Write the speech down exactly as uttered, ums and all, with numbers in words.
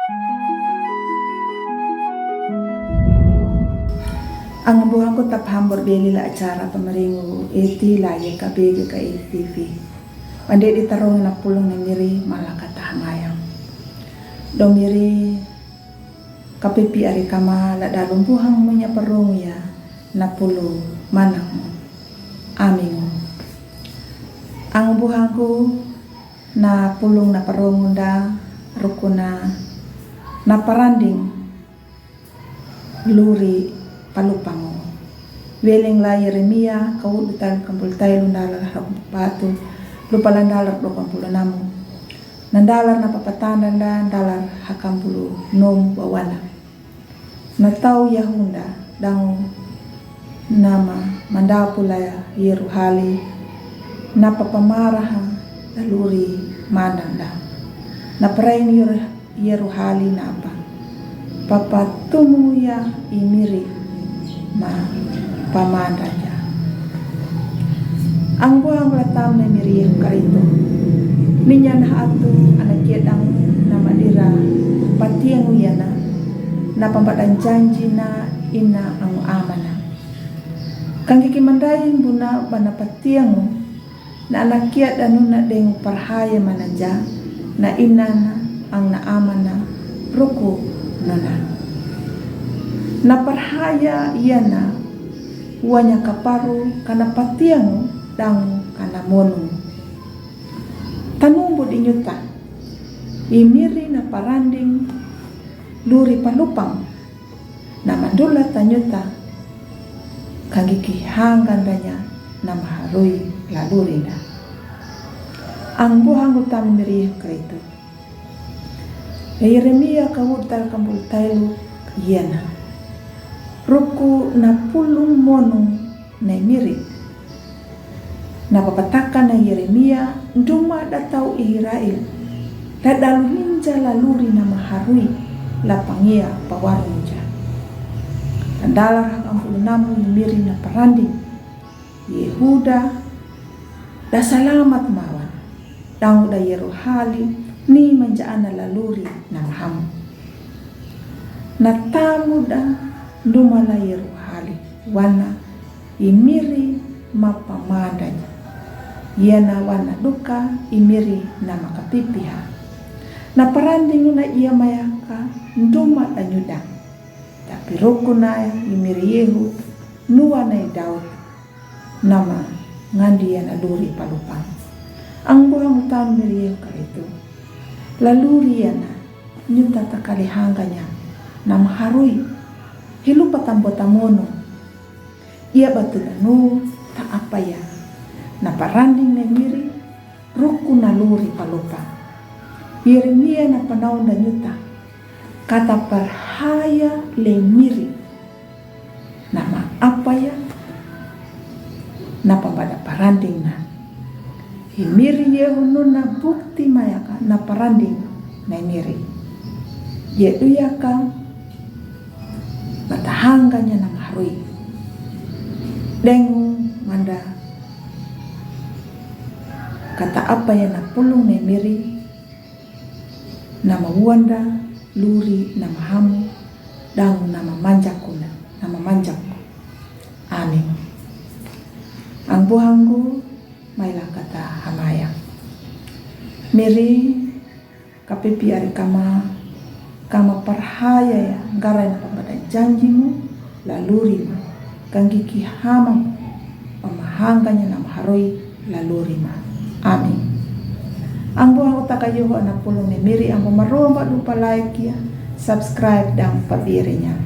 Ang buhangku ta paham bor beli la acara pamaringu eti la ye ka bege ka eti vi. Ande di tarong na pulung na miri mala kata hamayang. Do miri kapipi ari kama la dalung buhang munya parung ya na pulu manang. Amingu. Ang buhangku na pulung na parung unda rukuna na paranding luri palupangu. Weleng la Yeremia kawut dutal kampul tailu ndalar hak patu lupa la ndalar do kampul namu. Na ndalar na papatanda nda ndalar hakampul nom wawana. Na tau yahunda dangu nama mandapu la Yeruhali na papamaraha daluri mandanda. Na prain Yeru- Yeruhali napa papatumu ya imiri ma pamanda ya. Ang buhang la tam na miri karitu. Minya na hatu anak yadang na madira patiangu yana na pambadan janji na ina ang amana. Kangiki mandai buna bana patiangu na anak yadang nuna deng parhaya mananja na inana ang na amana ruku nuna. Na parhaya yana wanya kaparu kana patiangu dang kana monu. Tanumbu di nyuta imiri na paranding luri palupang. Na mandula ta nyuta kangiki hangandanya na maharui laluri na. Ang buhang utam miri karitu. Yeremia kawut tal kampul tailu yana ruku na pulung monung na miri. Na papataka na Yeremia nduma datau Israel la dalu ninja laluri na maharui la pangia pawarunja. Tandalar hakampul namu miri na paranding Yehuda da salamat mawan. Dangu da Yeruhali ni manja ana laluri na mahamu. Na tamu da nduma la Yeruhali wana imiri mapa mandanya. Yana wana duka imiri na makapipiha. Na parandingu na iya mayaka nduma da nyuda. Tapi ruku na imiri Yehu nua na Daud. Nama ngandi yana luri palupang. Ang buhang utam miri Yehu karitu. Laluri yana nyuta takali hanganya na maharui hilupa tambo tamono. Iya batu danu ta apa ya na paranding na miri ruku na luri palupa. Yeremia na panaunda nyuta kata parhaya le miri. Nama apa ya na pambada paranding na. Imiri Yehu nuna bukti mayaka na paranding na imiri. Ye duyaka matahanganya na maharui. Dengu manda kata apa ya na pulung na imiri. Nama wanda luri nama hamu dangu nama manjakuna nama manjakku. Amin. Ang buhangku mailah kata hamayang. Miri kapipi ari kama kama parhaya ya garai na pambada janjimu laluri ma kangiki hama pamahanganya na maharoi laluri ma. Amin. Ang buhang utaka yoho na pulung ne miri ang buhang maromba dupa like ya subscribe dang pabirinya.